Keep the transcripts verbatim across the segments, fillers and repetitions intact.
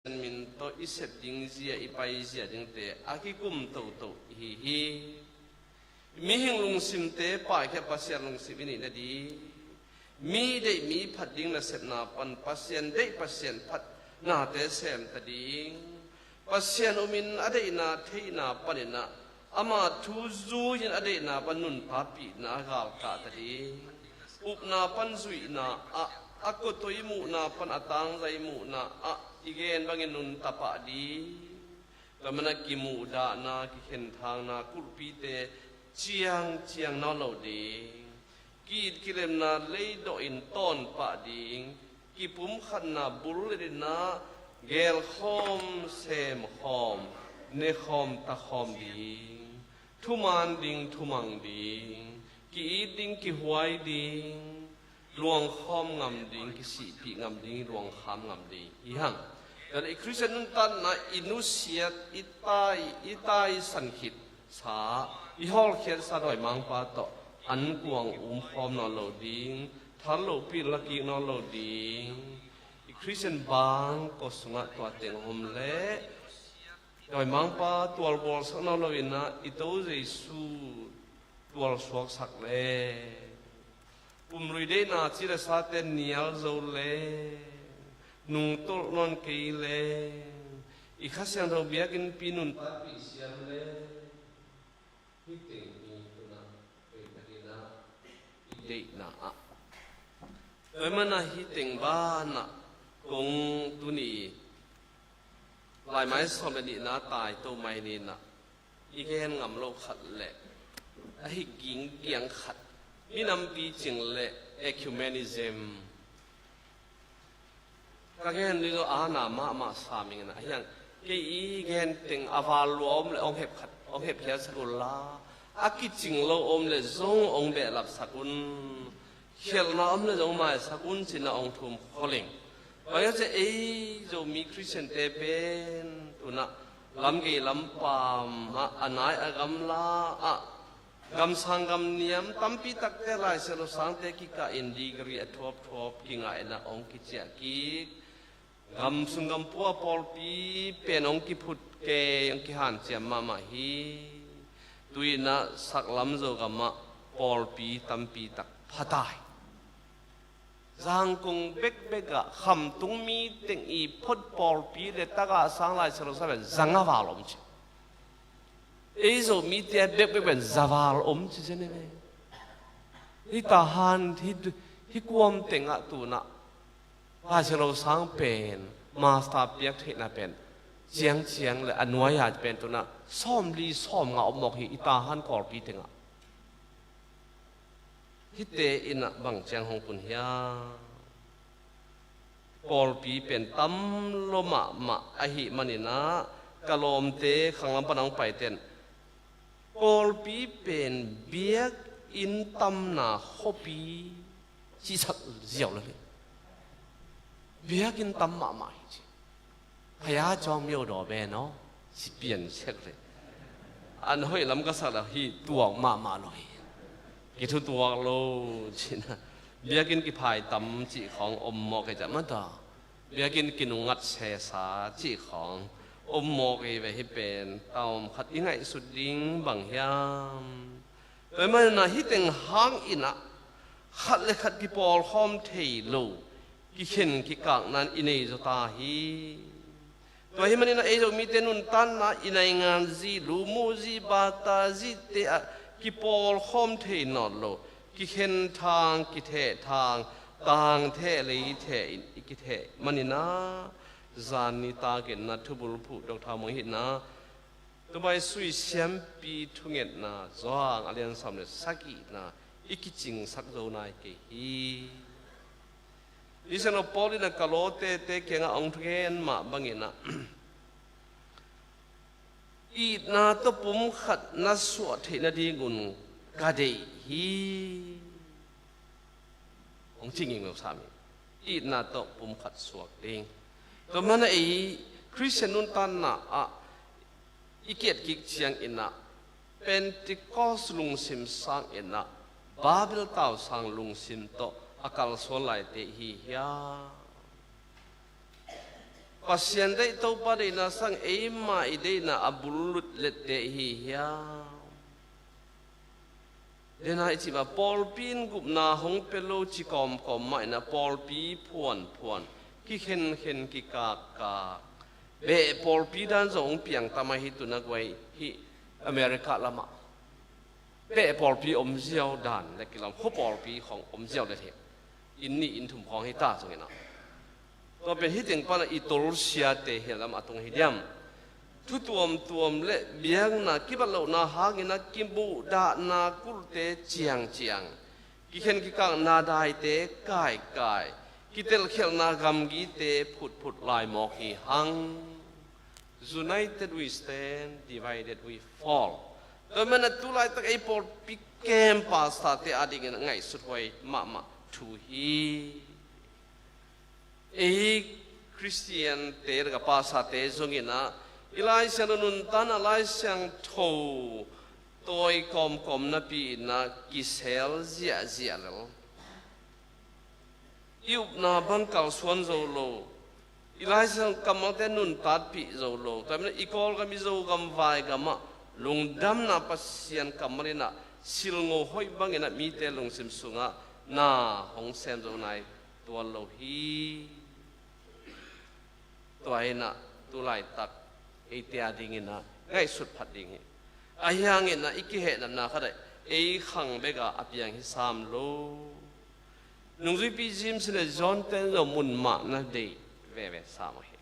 Pasian min tawh i sep ding zia, i pai zia dingte a kikum toto ihi hi. Mihing lungsimte paikhia Pasian lungsim i neih nading, mi deih mi phat ding nasepna pan Pasian deih Pasian phat nate semta ding, Pasian umin a deihna theihna paninah ama thu zui-in a deihna pan nuntakpihna a galkahta ding, upna pan zuihna ah, a kotoi muhna pan a tangzai muhna ah i gen bangin nunta pah ding. Tua manah kimuhdahna, kikhenthangna kulhpite ciangciang nawn lo ding, ki-it kilemna leidawh in tawnpah ding, kipumkhatna bul letinah gelkhawm, semkhawm, nekhawm, takhawm ding, thuman ding, thumang ding, ki-it ding, kihuai ding, luangkhawm ngam ding, kisihpih ngam ding, luangkham ngam ding hi hang. Tua i Khristian nuntakna i nusiat, i tai, i taisan khitsa, i hawlkhiatsa dawimangpa tawh ankuang umkhawm nawn lo ding, thar lohpi lakik nawn lo ding. I Khristian bang kua sungah tua teng om leh dawimangpa tualbawlsak nawn loinah i To Jesu tualsuaksak le, pumrui deihna ci le sate nial zo le, nungtolh nawn kei le, i Kha Siangtho biakinnpi nuntakpih siam le, hih teng hi tunah, hih teng hi tunah, i deihna ah. Tua ahih manah hih teng banah kong tuni laimai sawm le nihna tai to mai ninah i gen ngam lo khat le ahi ginggiang khat, minampi cing le ecumenism. Ka gen ding lo a na mahmah sa mingin a hiang, kei i gen teng a val lua om le ong hep khat, ong hep khial sak un la, a kicing lo om le zong ong behlap sak un, khialhna om le zong maisak un cina ong thum kholing. Bang hiam cih ei Zomi Khristiante pen tunah lamgei lampam ah a nai a gamla ah gamsang gamniam tampi takte Lai Siangtho sangte kikah in degree a thuapthuap kingah inah ong kiciah kik. Gam sung gam pua pawlpi pen ong kiphut kei, ong kihanciam mahmah hi. Tuinah saklam Zogam ah pawlpi tampi tak phatai. Zangkong bekbek ah khamtung mi teng i phot pawlpi le tagah sang Lai Siangtho sa pen zanga val om ci. Ei Zomite bekbek pen zaval om ci zen e. Hih Tahan, hih, hih kuam tengah tunah Lai Siangtho sang pen master piak theihna pen ciangciang le a nuai-a pen tunah sawmli sawmnga om mawk hi i Tahan kawlpi tengah. Hihte inah bang ciang hong tun hiam? Pawlpi pen tam lo mahmah ahih maninah ka lawmte khanglam pan a hong paiten pawlpi pen biakinn tamna khuapi cihsak ziau lo hi. Biakinn tam mahmah hi ci. Phaya cawng myo daw ben aw, si pian sek le. An hoih lam ka sak le hih tuak mahmah lo hi. Kithutuak lo cina. Biakinn kiphai tam cih khawng om mawk kei ciah mata. Biakinn kinungngat sesa cih khawng om mawk kei ve hi pen. Taum khat i ngaihsut ding bang hiam? Tua ahih maninah hih teng hang inah khat le khat kipawlkhawm thei lo, kikhen kikakna in i nei zaw ta hi. Tua ahih maninah ei Zomite nuntakna i naingan zi, lumu zi, bata zite ah kipawlkhawm thei nawn lo, kikhen thang, kitheh thang, tangtheh leitheh in i kitheh maninah zan ni takinah thubul phuh Doctor Mung hihna Tubai Sui siampi thungetna Johan a lian sawm le sagihna i kicingsak zo nai kei hi. Ih Siangtho Paul inah Kolosete kiangah hong thugen mah banginah itna tawh pumkhat na suah theih nadingun ka deih hi. Hong ci nginglo sami. Itna tawh pumkhat suak ding. Tua mana ei Khristian nuntakna ah i kiatkik cianginah Pentecost lungsim sanginah Babel tausang lungsim tawh a kalsuan laite ihi hiam? Pasian deih, Topa deihna sang eima i deihna a bul lut lette ihi hiam? Dena i cih mah pawlpi in gupna hong pia lo ci kawmkawm mah inah pawlpi phuanphuan, kikhenkhen, kikakkak, beh pawlpi dan zong hong piang ta mah hi. Tuna guai hih America lamah beh pawlpi om ziau dan le kilam, khua pawlpi khawng om ziau le hi. Inn nih inn thum khawng hi ta zong inah, tua pen hih teng pana i tolsiate hi lam a tung hi diam? Thu tuamtuam le biakna kibat lohna hangin a kimuhdahna kulhte ciangciang, kikhen kikakna daite kaikai, kitelkhialhna gamgite phutphut lai mawk hi hang. United we stand, divided we fall. Tua mana tulaitak ei pawlpi kem pastorte adingin ngaihsut huai mahmah thu hi. Ei Khristiante le ka pastorte zongin ah i Lai Siangtho nuntakna, Lai Siangtho tawi kawmkawm napi in ah kisel ziahziah lel. I upna bang kalsuan zo lo, i Lai Siangtho kammalte nuntakpih zo lo, tua manin i Kawlgam, i Zogam, Vaigam ah lungdamna Pasian kammal in ah silngo hoih bangin ah mite lungsim sungah na hong sem zo nai tuan lo hi. Tua in ah tulaitak eite adingin ah ngaihsut phat ding hi. Ahi hangin ah i kihehnatna khat ah ei khang bek ah a piang hi sam lo. Nungzuipi James le John ten zong mun mah na deih veve sam uh hi.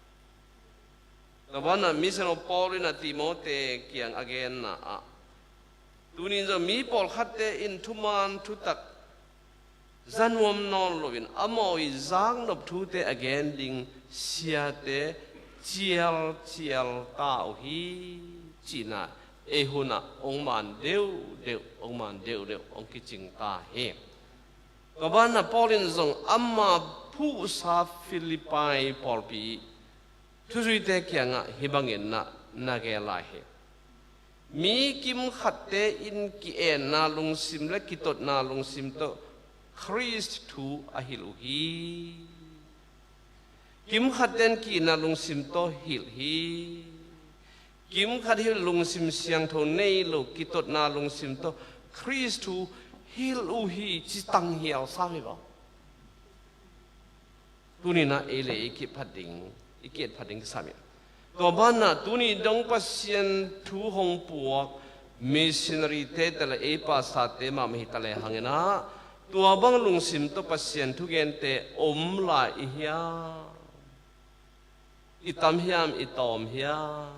Tua banah Misiangtho Paul in ah Timote kiang a genna ah, tunin zong mi pawlkhatte in thuman thutak za nuam nawn loin amau i zaknop thute a gen ding siate cialcial ta uh hi, cihna ei hunah hong man deuhdeuh, hong man deuhdeuh, hong kicing ta hi. Tua banah Paul in zong ama phuhsa Philippi pawlpi thuzuite kiangah hih bangin na, na gen lai hi. Mi kimkhatte in ki-enna lungsim le kitotna lungsim tawh Khrist thu a hilh uh hi. Kimkhatte in ki-itna lungsim tawh hilh hi. Kimkhat hilh lungsim siangtho nei lo, kitotna lungsim tawh Khrist thu hilh uh hi, ci tanghial sam hi bang. Tuninah ei le ei kiphat ding, i kiet phat ding kisam hi. Tua banah tuni dong Pasian thu hong puak missionary te tale ei pastorte mahmah hi tale hanginah tua bang lungsim tawh Pasian thugente om lai i hiam? I tam hiam, i tawm hiam?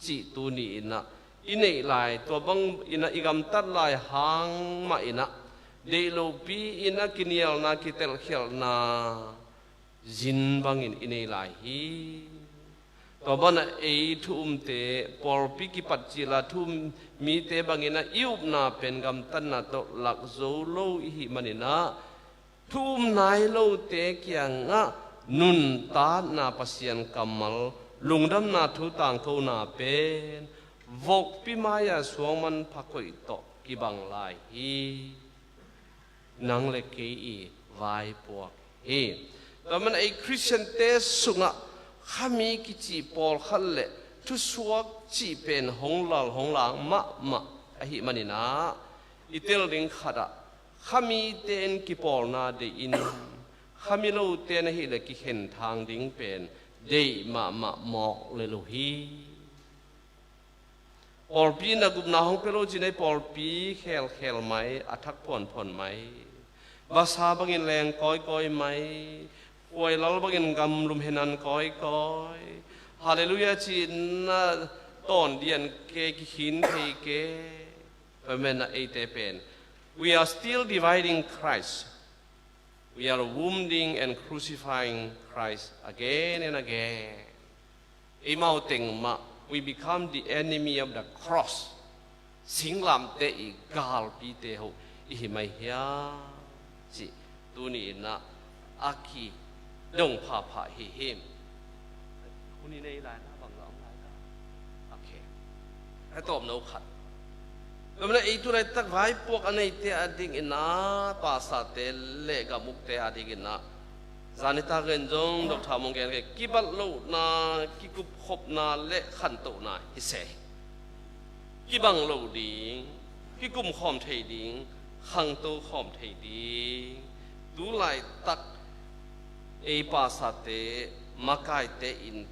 Cih tuni inah i neih lai, tua bang inah i gamtat lai hang mah inah deih lopi inah kinialna, kitelkhialhna zin bangin i nei lai hi. Tua banah ei thu umte, pawlpi kipat cila thu um mite bangin ah i upna pen gamtatna tawh lak zo lo i hih maninah thu um nai lote kiangah nuntakna Pasian kammal, lungdamna thu tangkona pen vokpi mai-a suang manpha koih tawh kibang lai hi. Nang le kei i vaipuak hi. Tua man ei Khristiante sungah khami kici pawlkhat le thusuak cih pen hong lal hong lang mahmah ahih maninah i tel ding khatah khamite in kipawlna deih in, khami lote in ahileh kikhenthang ding pen deih mahmah mawk lel uh hi. Pawlpi in a gupna hong pia lo cin ei pawlpi khelkhel mai, a thak phuanphuan mai. Vasa bangin leng kawikawi mai, khuailal bangin gamlum henan kawikawi. Halleluiah cihna tawn dian ke, kikhin thei ke. Tua menah eite pen, we are still dividing Christ. We are wounding and crucifying Christ again and again. Eimau teng mah, we become the enemy of the cross. Singlamteh i galpite ho i hi mai hiam cih tuni inah a kidong phapha hi hi. Hun i nei lai na bang la om lai ka. Okay. A tawpno khat. Tua manin ei tu laitak vaipuak a neite adingin ah, pastorte le gam ukte adingin ah, Zan nitak in zong Doctor Mung gen kei, kibat lohna, kikup khopna le khantohna hi se. Kibang lo ding, kikum khawm thei ding, khangto khawm thei ding. Tu laitak ei pasate, makaite in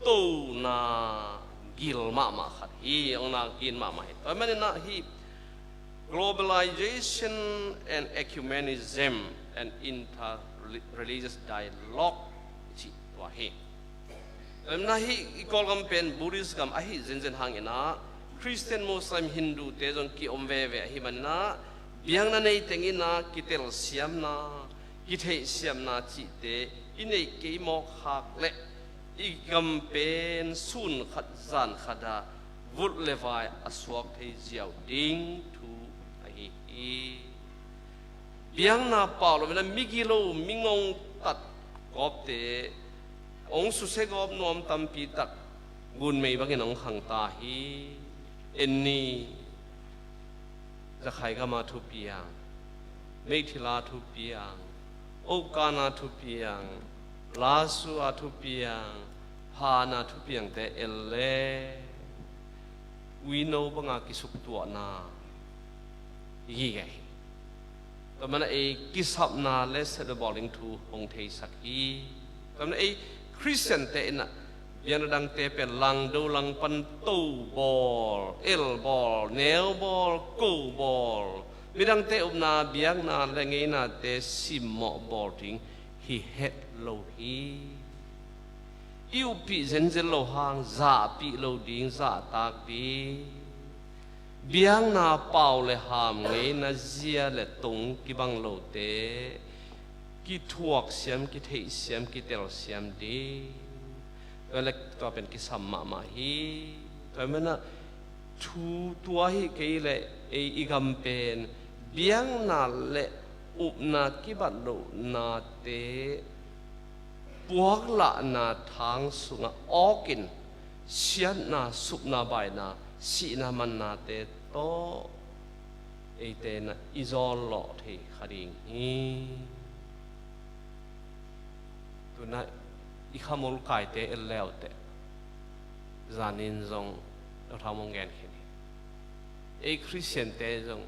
tona gil mahmah khat hi, ong na gil mahmah hi. Tua manin ah hih globalization and ecumenism and inter-religious dialogue cih tua hi. Tua manin ah hih i Kawlgam pen Buddhist gam ahi zenzen hangin ah Christian, Muslim, Hindu te zong kiom veve ahi manin ah biakna nei tengin ah kitelsiamna, kitheihsiamna cihte i neih kei mawk hak leh i gam pen sun khat zan khat ah vut le vai a suak thei ziau ding thu ahi hi. Biakna pau lo, migilo, mingong tat gawpte ong susia gawp nuam tampi tak gunmei bangin ong khang ta hi. En ni, Zakhai gam a thupiang, Meithil a thupiang, Okan a thupiang, Lasu a thupiang, Phan a thupiangte en le uino banga kisuktuahna hi gige hi. Tua manin ah ei kisapna le sepna bawl ding thu hong theisak hi. Tua manin ah ei Christian te in ah biakna dangte pen langdo langpan to bawl, el bawl, neu bawl, ko bawl, midangte upna, biakna le ngeinate simmawh bawl ding hi het lo hi. I uppih zenzen lo hang zahpih lo ding, zahtak ding. Biakna pau le ham, ngeina zia le tong kibang lote kithuak siam, kitheih siam, kitel siam ding. Tua le tua pen kisam mahmah hi. Tua manin ah thu tua hi kei leh ei i gam pen biakna le upna kibat lohnate puaklahna thang sungah awkin siatna, supna, baina, sihna, mannate tawh eite in ah i zawl lawh thei kha ding hi. Tu-in ah i khamul kaite en le uh teh, zanin zong Doctor Mung gen khin hi. Ei Christian te zong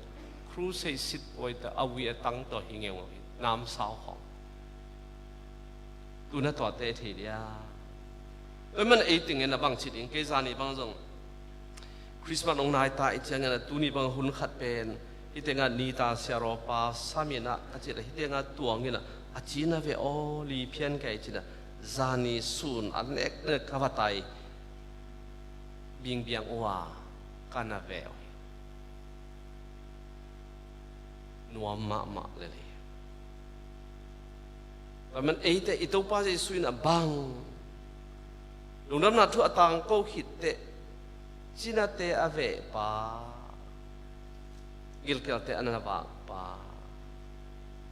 crusade sit poi ta a vui a tang tawh hi ngeungeu hi, namsau khawng. Tu-in ah tuate thei dia. Tua manin ah ei teng in ah bang ci ding, kei zani bang zong Christmas ong nai ta i ciangin ah tuni bang hun khat pen hih tengah Nita Siaropa samin ah a cih leh hih tengah tuangin ah a cina ve aw, liphian kei cin ah zani sun a nek nek ka va tai bingbiang uh a ka na ve uh hi. Nuam mahmah lel hi. Tua manin eite i Topa Jesu in ah bang lungdamna thu a tangko khit teh cinate a vehpa, gilkialte a na vakpa,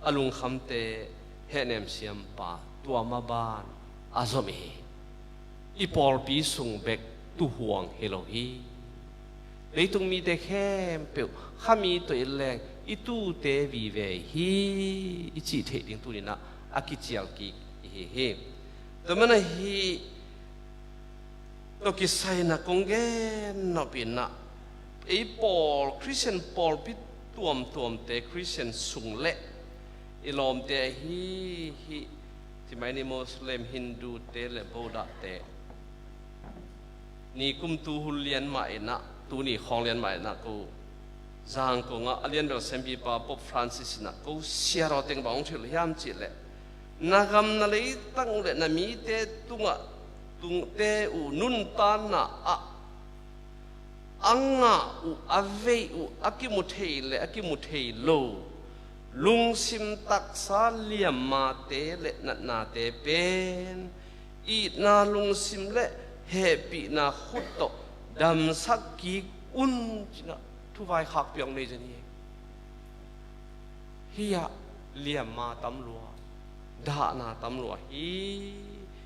a lungkhamte hehnem siampa, tua maban a zom hi. I pawlpi sung bek tuhuang hi lo hi. Leitung mite khempeuh khami tawh i leng i tuute vive hi, i cih theih ding tuni-in ah a kicial kik i hi hi. Tua manin ah hih tawh kisai-in ah kong gen nop in ah ei pawl, Christian pawlpi tuamtuamte, Christian sung le i lawmte ahi hih ci mai ni, Muslim, Hindu te le Buddha te, nikum tu hun lian mah in ah, tuni khawng lian mah in ah ko Zangkong ah a lianbel siampipa Pope Francis in ah ko siaraw teng bang hong hilh hiam cih leh, na gam na leitang uh le na mite tungah, tungte uh nuntakna ah a ngah uh, a veih uh, a kimu thei le a kimu thei lo lungsim taksa liammate le natnate pen itna lungsim le hehpihna khut tawh damsak kik un, ci-in ah thuvaikhak piang nei zen hi. Hih ah liamma tam lua, dahna tam lua hi.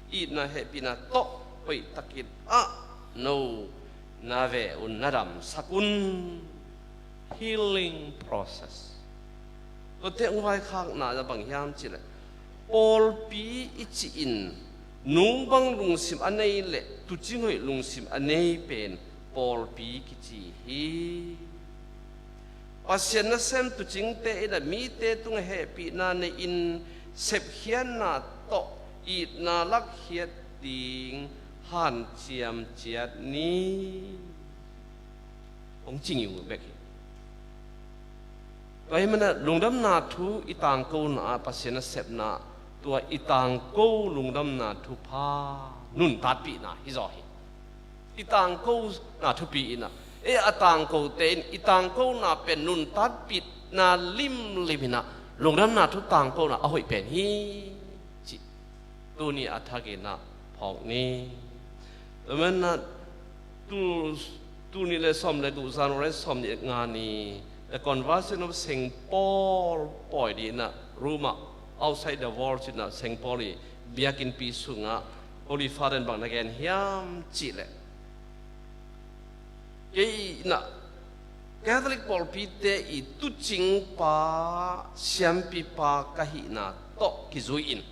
Itna hehpihna tawh hoihtakin ah no na ve un, na damsak un. Healing process. Tuate hong vaikhakna a bang hiam cih leh, Pawlpi i cih in nung bang lungsim a nei le tuucing hoih lungsim a nei pen pawlpi kici hi. Pasian nasem tuucingte in a mite tungah hehpihna nei-in sepkhiatna tawh itna lakkhiat ding hanciam ciat ni. Hong ci ngiu bek hi. Tua ahih manin ah lungdamna thu i tangkona ah Pasian nasepna, tua i tangko lungdamna thupha nuntakpihna hi zaw hi. I tangkona thupi in ah, ei a tangkote in i tangkona pen nuntakpihna limlim in ah lungdamna thu tangkona a hoih pen hi cih tuni a thak in ah phawk ni. Tua manin ah tu, tul nih le sawm le guk, January sawm nih le nga ni, the conversion of Saint Paul pawi ding in ah Roma, outside the world in ah Saint Paul i biakinnpi sungah Holy Father in bang na gen hiam cih leh, kei in ah Catholic pawlpite i tuucingpa, siampipa ka hihna tawh kizui in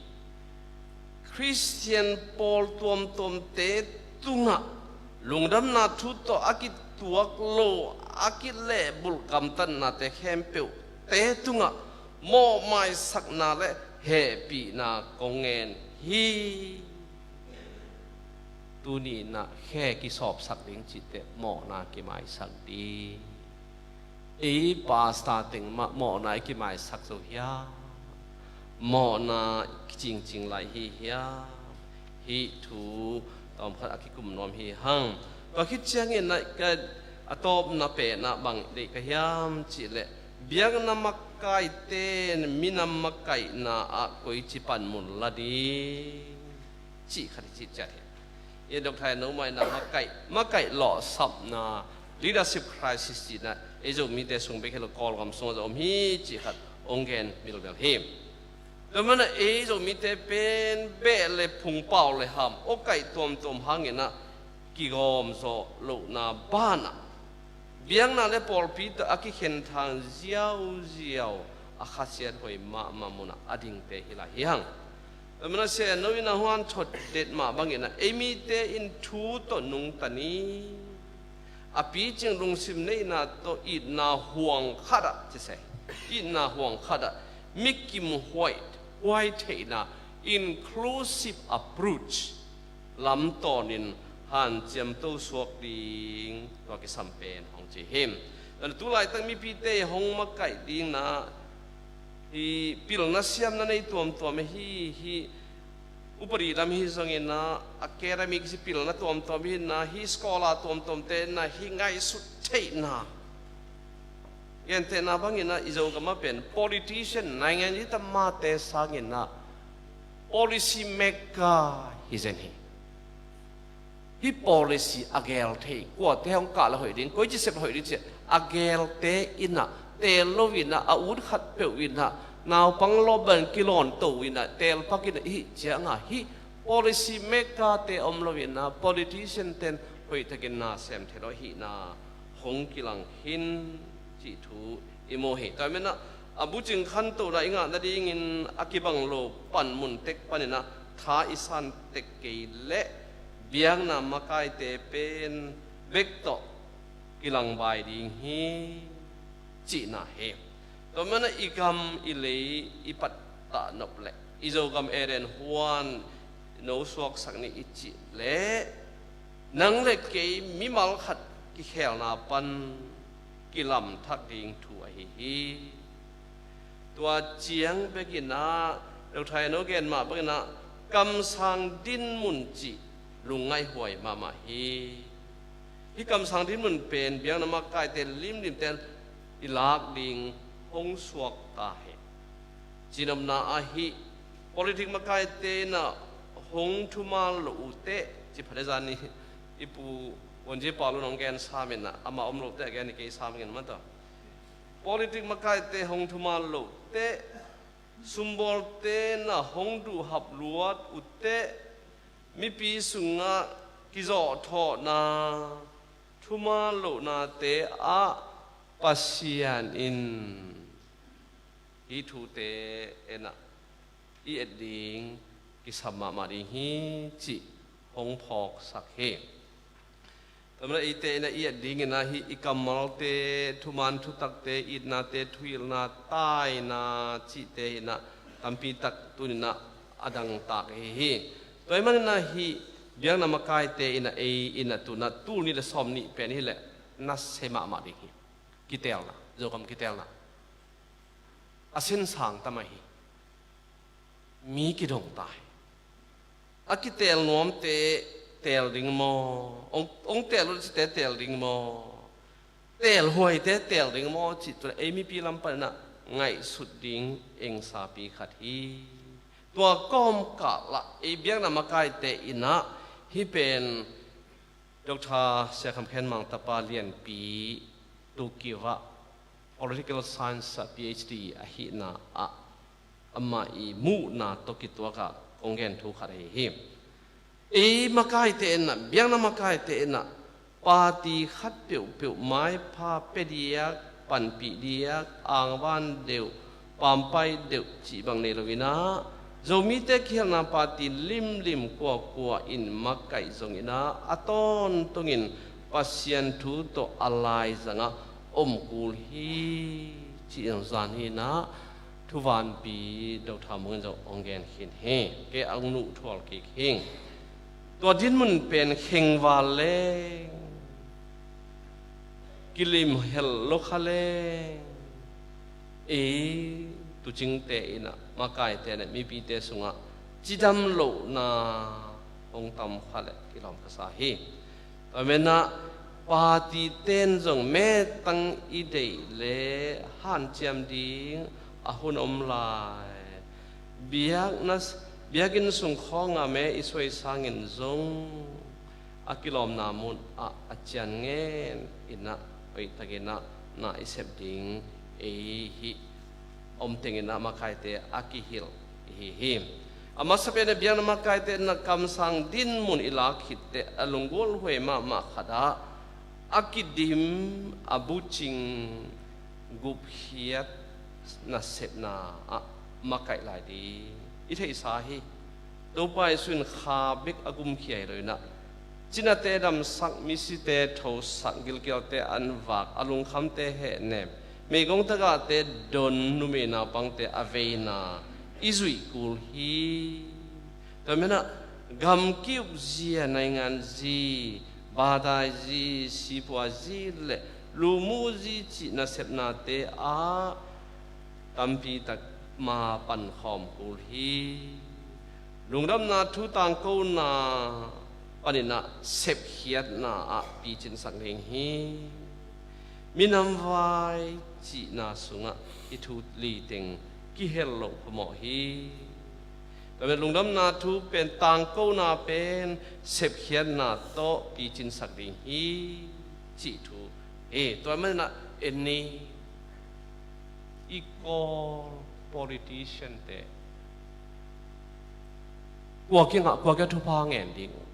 Khristian pawl tuamtuamte tungah lungdamna thu tawh a kituak lo, a kilehbulh gamtatnate khempeuhte tungah mawhmaisakna le hehpihna kong ngen hi. Tuni in ah khe kisawpsak ding cih teh mawhna kimaisak ding. Ei pastor teng mah mawhna i kimaisak zo hiam? Mawhna kicingcing lai hi hiam? Hih thu tawmkhat a kikum nuam hi hang. Tua khit ciangin ah ka, a tawpna pen ah bang deih ka hiam cih leh, biakna makaite in minam makaihna ah koici panmun la ding cih khat i cih ciat hi. I Doctor Henry mah in ah makaih, makaih lawhsapna, leadership crisis cih in ah ei Zomite sung bek hi lo, Kawlgam sungah zong om hi cih khat hong gen bilbel hi. Tua manin ah ei Zomite pen beh le phung, pau le ham, awkaih tuamtuam hangin ah kigawm zawh lohna banah biakna le pawlpi tawh a kikhenthang ziauziau a khasiat hoih mahmah munah a dingte hi lai hi hang. Tua manin ah Sia No in ah huan thot det mah bangin ah ei mite in thu tawh nungta ni. A picing lungsim neihna tawh itna huang khat ah, ci se, itna huang khat ah mi kimhuai, huai theihna, inclusive approach lamtawnin hanciam to suak ding tua kisam pen hong ci hi. Tua tu laitak mipite hong makaih dingin ah hih pilna siamna nei tuamtuam hi, hih upadi lam hi zongin ah, academic hi pilna tuamtuam hi in ah, hih scholar tuamtuamte in ah hih ngaihsut theihna gentehna bangin ah i Zogam ah pen politician, naingan i tamate sangin ah policy maker hi zen hi. Hih policy a gel thei, kuate hong kah le hoih ding, koici sep le hoih ding ci a gelte in ah teel lo in ah, a ut khatpeuh in ah, naupang lawp bang kilawn to in ah, teel pak in ah, hih ciangah hih policy maker te om lo in ah, politician ten hoihtakin na sem thei lo ahihna hong kilang khin cih thu i mu hi. Tua manin ah a bucing khantohna i ngah nadingin a kibang lo panmun tek panin ah tha i san tek kei leh biakna makaite pen bek tawh kilangbai ding hi cihna hi. Tua manin ah i gam i lei i pattah nop leh i Zogam Eden huan no suaksak ni i cih leh nang le kei mimal khat kikhelna pan kilamthak ding thu ahi hi. Tua ciang bekin ah, Doctor Henry gen mah bangin ah, kamsang dinmun cih lungngaihhuai mahmah hi. Hih kamsang dinmun pen biakna makaite limlimte i lak ding hong suakta hi. Cinopna ah hih politik makaite in ah hong thuman lo uh teh, ci phat e, zan ni i pu Wonji Paul un hong gen sam in ah, amah om lo teh a gen hi kei, sam ngen mah ta. Politik makaite hong thuman lo teh, sumbawlte in ah hong duhhap luat uh teh, mipi sungah kizawhthawhna, thuman lohnate ah Pasian in hih thute en ah i et ding kisam mahmah ding hi cih hong phawksak hi. Tua manin eite in ah i et dingin ah hih i kammalte, thuman thutakte, itnate, thuhilhna, taina cihte in ah tampi tak tuni-in ah a dangtak ahi hi. Tua ahih manin ah hih biakna makaite in ah ei in ah tu-in ah tul nih le sawm nih pen hi leh nasia mahmah ding hi. Kiteelna, Zogam kiteelna a sinsang ta mah hi. Mi kidong ta hi. A kiteel nuamte teel ding maw? Hong, hong teel uh cihte teel ding maw? Teelhuaite teel ding maw cih tu-in ah ei mipi lam panin ah ngaihsut ding engsapi khat hi. Tua kawmkal ah ei biakna makaite in ah hih pen Doctor Sia Kham Khen Mang tapa lianpi Tokyo ah political science ah P H D ahihna ah amah i muhna tawh kituak ah kong gen thu khat ahi hi. Ei makaite in ah, biakna makaite in ah party khat peuhpeuh maipha pia diak, panpih diak, angvan deuh, pampai deuh cih bang nei lo-in ah, Zomite kihelna party limlim kuakua in makaih zongin ah, a tawntungin Pasian thu tawh a laizang ah om kul hi cih zong zan hi-in ah, thuvanpi Doctor Mung in zong hong gen khin hi. Kei a hong nuhthual kik hi. Tua dinmun pen khengval leng, kilim hel lo kha leng, ei tuucingte in ah, makaite in ah, mipite sungah cidam lohna hong tam kha leh kilawm ka sa hi. Tua manin ah party ten zong metang i deih leh hanciam ding a hun om lai. Biakna, biakinn sung khawng ah me i suai sangin zong a kilawmna mun ah a cian ngen in ah, hoihtakin ah na i sep ding ei hih om tengin ah makaite a kihilh i hi hi. A masa pen ah biakna makaite in ah kamsang dinmun i lak khit teh a lunggulhhuai mahmah khat ah a kidim, a bucing, gupkhiat nasepna ah makaih lai ding i theihsa hi. Topa Jesu in kha bek a gumkhia hi lo-in ah, cinate damsak, misite thosak, gilkialte an vak, a lungkhamte hehnem, meigong tagahte don, numei naupangte a veina i zuih kul hi. Tua manin ah gamki-ukzia, nainganzi, badazi, sipuazi le lumuhzi cih nasepnate ah tampi tak ma pankhawm kul hi. Lungdamna thu tangkona panin ah sepkhiatna ah picinsak ding hi. Minamvai cihna sungah i thu li teng kihel loh phamawh hi. Tua manin lungdamna thu pen, tangkona pen sepkhiatna tawh picinsak ding hi cih thu hi. Tua manin ah en ni, i Kawl politician te kua kiangah, kua kiangah thupha ngen ding uh?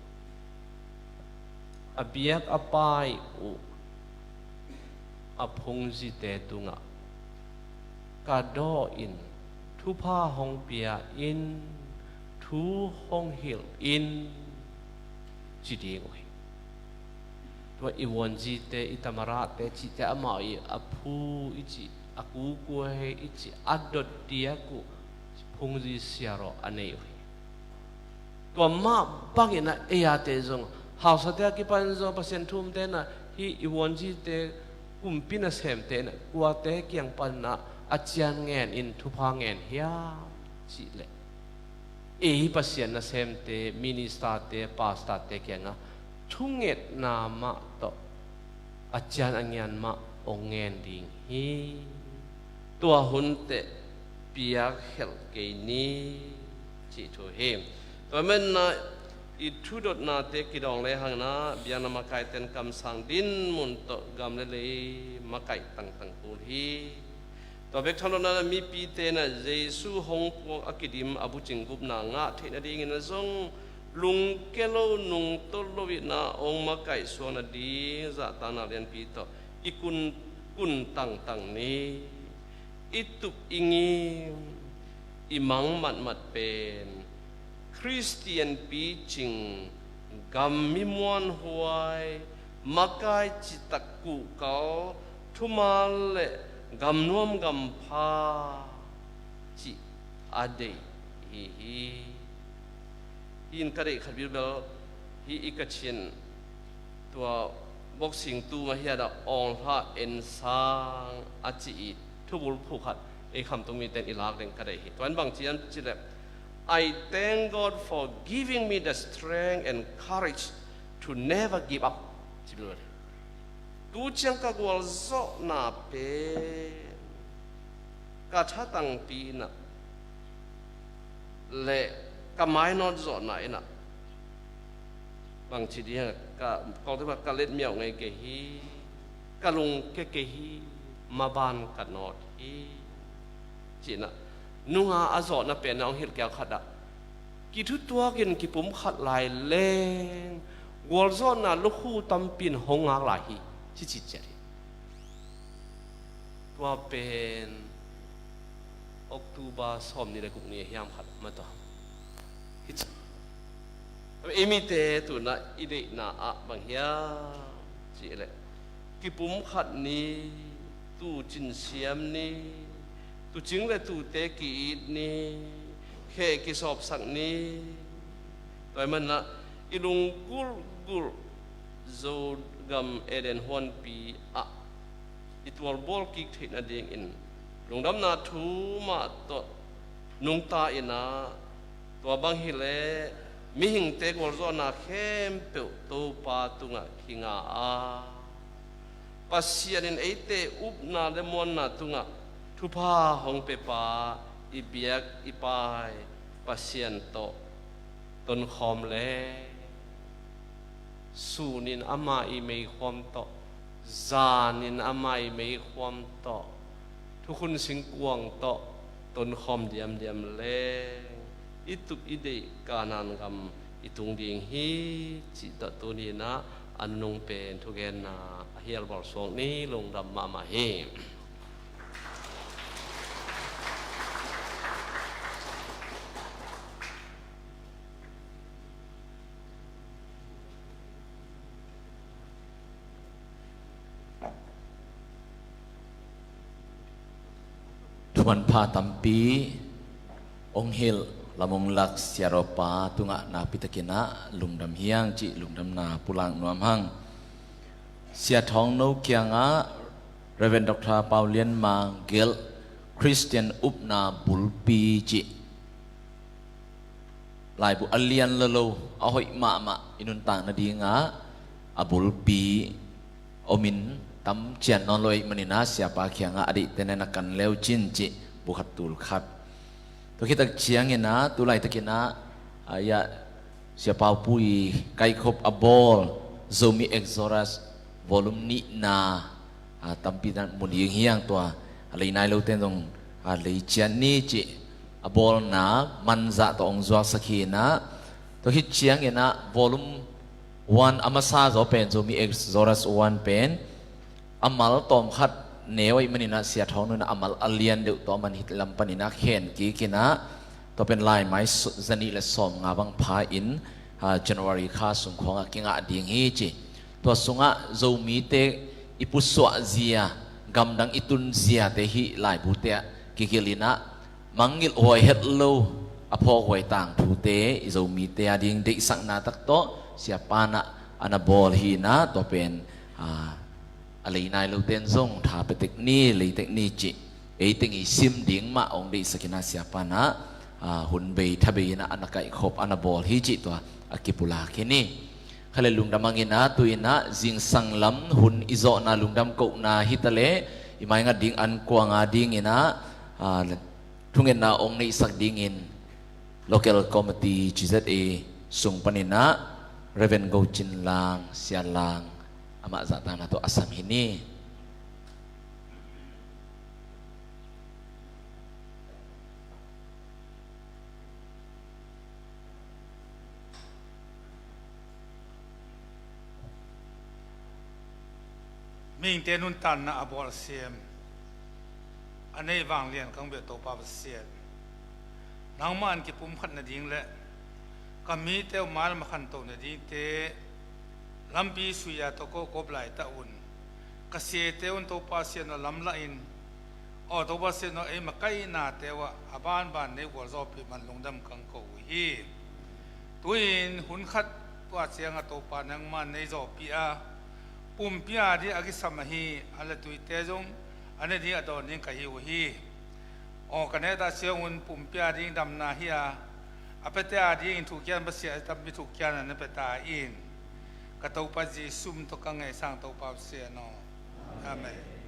A biak a pai uh a phungzite tungah ka daw in, thupha hong pia in, thu hong hilh in ci ding uh hi. Tua i vuanzite, i tamarate cihte amau i a phu i cih, a kukuai i cih, a dot diak uh phungzi siaraw a nei uh hi. Tua mah bangin ah ei-ate zong, hausate a kipan zong, Pasian thu-umte in ah, hih i vuanzite, kumpi nasemte in ah kuate kiang panin ah a cian ngen in thupha ngen hiam cih leh, ei Pasian nasemte, ministerte, pastorte kiangah thungetna mah tawh a cian a ngian mah hong ngen ding hi. Tua hun teh piak khelh kei ni cih thu hi. Tua manin ah i thudotnate kidawng lehang in ah biakna makaite in kamsang dinmun tawh gam le lei makaih tangtang kul hi. Tua bek tham lo-in ah mipite in ah Jesu hong puak a kidim a bucing gupna ngah theih nadingin ah zong lungkia lo, nungta lo in ah hong makaih suak nading zahtakna lianpi tawh i kun, kun tangtang ni. I tup i ngim, i mang matmat pen Khristian picing, gam mi muanhuai, makai citak kuhkal, thumal le gamnuam gampha cih a deih hi hi. Hi in ka deih khat bilbel hi i ka chin tua boxing tu mah hiat ah awng hlah en sang a ci i thubul phu khat ei khamtung mite in i lak ding ka deih hi. Tua in bang ci hiam cih leh, "I thank God for giving me the strength and courage to never give up," ci bilbel hi. Tu ciang ka gualzawhna pen ka thatangpi in ah le ka mainawt zawhna in ah bangci ding, ka kawltu mah ka letmiauh ngei kei hi, ka lungkia kei hi, maban ka nawt hi, ci-in ah nunga a zawhna pen a hong hilh kiau khat ah, kithutuak in kipumkhat lai leng gualzawhna lukhu tampi in hong ngak lai hi, ci ci ciat hi. Tua pen October sawm ni le guk ni a hiam khat mah tua. Hi ci. Ei mite tu in ah i deihna ah bang hiam cih leh, kipumkhat ni, tuucin siam ni, tuucing le tuute ki-it ni, kheh kisawpsak ni. Tua ahih manin ah i lunggulhgulh Zogam Eden huanpi ah i tualbawl kik theih nadingin lungdamna thu mah tawh nungta in ah, tua bang hileh mihingte gualzawhna khempeuh Topa tungah kinga a, Pasian in eite upna le muanna tungah thupha hong pepa, i biak i pai Pasian tawh tonkhawm le, sunin ama i meikhuam tawh, zanin ama i meikhuam tawh, thukhun singkuang tawh tonkhawm diamdiam leng i tup i deih Kanaan gam i tung ding hi, cih tawh tuni in ah a nunung pen thugenna a hial bawlsuak ni. Lungdam mahmah hi. Thumanpha tampi hong hilh lamung lak siaropa tungah nakpitakin ah lungdam hi hang cih lungdamna pulak nuam hang. Sia Thawng No kiangah Reverend Doctor Pau Lian Mang gelh Khristian upna bulpi cih laibu a lian lolo, a hoih mahmah i nuntak nadingah a bulpi om in, tam cian nawn lo ahih manin ah siapa kiangah a deihte na kan leu cin cih bu khat tul khat. Tua khit tak ciangin ah tu laitakin ah, ah, ya, Sia Pau Pu i kaikhop a bawl Zomi Exodus volume nihna, ah, tampi na mu ding hi hang, tua a lei nai lote in zong, ah, lei ciat ni cih a bawlna manzah tawh hong zuaksak hi in ah, tua khit ciangin ah volume one a masa zaw pen, Zomi Exodus one pen a mal tawmkhat neu ahih manin ah Sia Thawng No in ah a mal a lian deuh tawh a man hih lam panin ah khen kik in ah, tua pen laimai s-, zanih le sawmnga bang pha in, ah, January kha sung khawngah kingah ding hi ci. Tua sungah Zomite i pusuah zia, gamdang i tun ziate hih laibute ah kigilh in ah, mangngilh huai het lo a phawkhuai tangthute i Zomite ading deihsakna tak tawh siapa in ah a na bawl hi in ah, tua pen, ah, a lei nai lote in zong tha pia tek ni, lei tek ni cih, ei teng i sim ding mah hong deihsak in ah siapa in ah, ah, hun bei tha bei in ah a na kaikhop a na bawl hi cih tua a kipulak hi ni. Kha le lungdam hang in ah, tu in ah zingsang lam hun i zawhna lungdam kohna hi ta leh, i maingat ding an kuang adingin ah, ah, thungetna hong neihsak dingin Local Committee G Z A sung panin ah Reverend Go Cin Lang, Sia Lang, amah zahtakna tawh a sam hi ni. Mihingte nuntakna a bawlsiam, a nei vanglian kong bia Topa Pasian, Nangmah in kipumkhat nading le ka mite uh mailam a khanto nadingte lampi sui-a tawh kawkawp laitak un. Ka siate un Topa Sian aw lamlah in, aw Topa Sian aw ei makaih nate uh ah a banban nei gualzawhpih man lungdam kang ko uh hi. Tu-in hun khat tua ciangah Topa nangmah nei zawhpih a, pumpi ading a kisam ahi a le tuite zong a ne ding a dawn ding ka hi uh hi. Aw ka neta ciangun pumpi ading damna hi a, a piate adingin thukhian Pasian a tampi thukhian a na pia ta in. Ka Topa Jesu min tawh ka ngeisang Topa Pasian aw. Amen.